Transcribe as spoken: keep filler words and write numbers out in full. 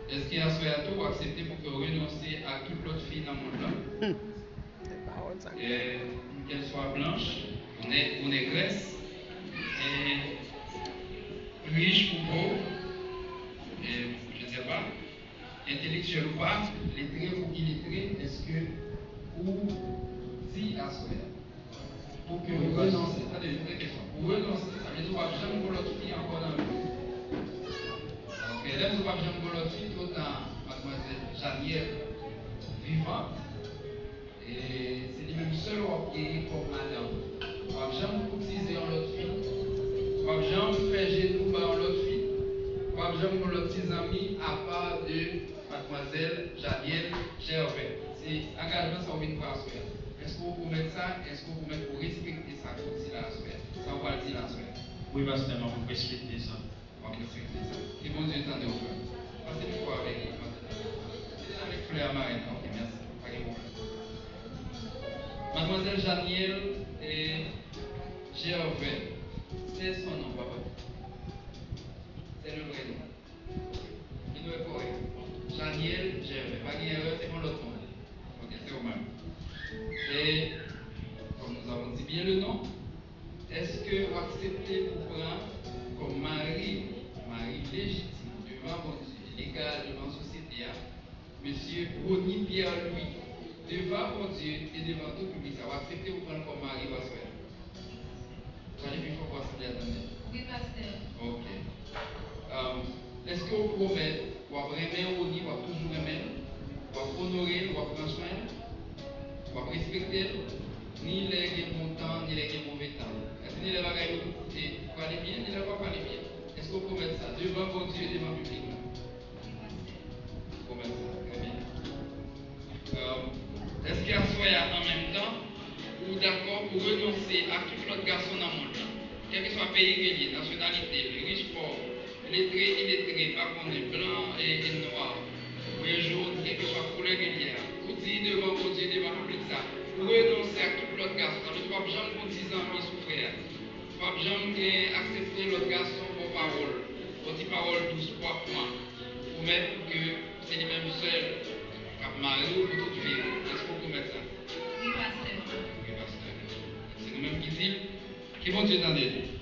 Èske aswè a tou w aksepte pou ke w renonse ak tout lòt fi nan mond lan? Kèlswa blanch ou nè- ou negrès, e rich ou pòv, e je sais pas, entelektyèl ou pa, letre ou iletre, èske ou di aswè a pou ke w renonse, tande, yon kesyon, pou w renonse, sa vle di w p ap janm gon lòt fi ankò nan vi w. Ok, lè m di w p ap janm gon lòt fi, toutan madmwazèl Janiel vivan, e se li menm sèl w ap genyen kòm madanm. W p ap janm koutize yon lòt fi, w p ap janm fè jenou ba yon lòt fi, w p ap janm gon lòt ti zanmi apa de madmwazèl Janiel Gervais. Se angajman sa w vin pran aswè a. Èske w pwomèt sa? Èske w pwomèt pou w respekte sa ke w di la aswè a? Sa w pral di la aswè a? Wi, pastè, m ap respekte sa. M ap respekte sa. Ke Bondye tande w, frè m. Pase mikwo a avèk li, pastè. Mete l avèk flè a, marenn. Ok, mèsi. Pa gen pwoblèm. Madmwazèl Janiel, e, Gervais, c'est son nom, papa. C'est le vrai nom. Li dwe korèk. Janiel Gervais. Pa gen erè, se yon lòt non. Ok, se ou menm. E, comme nous avons dit bien le nom, èske w aksepte pou pran kòm mari, mari lejitim, devan Bondye, legal, devan sosyete a, mesye Rony Pierre Louis, devan Bondye e devan tout piblik sa, w aksepte pou pran l kòm mari w aswè a? Pale pi fò pou asanble a tande. Wi, pastè. Ok. Um, èske w pwomèt w ap renmen Rony, w ap toujou renmen l, w ap onore l, w ap pran swen l, w ap respekte l, ni lè gen bon tan, ni lè gen move tan? Èske ni lè bagay yo koute prale byen, ni lè yo pa prale byen? Èske w pwomèt sa devan Bondye, devan piblik la? Pwomèt sa, trè byen. Èske aswè a, an menm tan, ou dakò pou renonse ak tout lòt gason nan mond lan, kèlkeswa peyi ke l ye, nasyonalite l, rich, pòv, letre, iletre, pa konnen, blan e, e nwa, oubyen jòn, kèlkeswa koulè ke l ye a, ou di devan Bondye, devan piblik sa, ou renonse ak tout lòt gason, sa vle di w p ap janm gon ti zanmi sou frè a, w p ap janm gen aksepte lòt gason ba w pawòl, yon ti pawòl dous, pwa pwa, pwomèt ke se li menm sèl k ap mare w pou tout vi w. Èske w pwomèt sa? Wi, pastè. Wi, pastè. Se nou menm ki di l. Ke Bondye tande nou.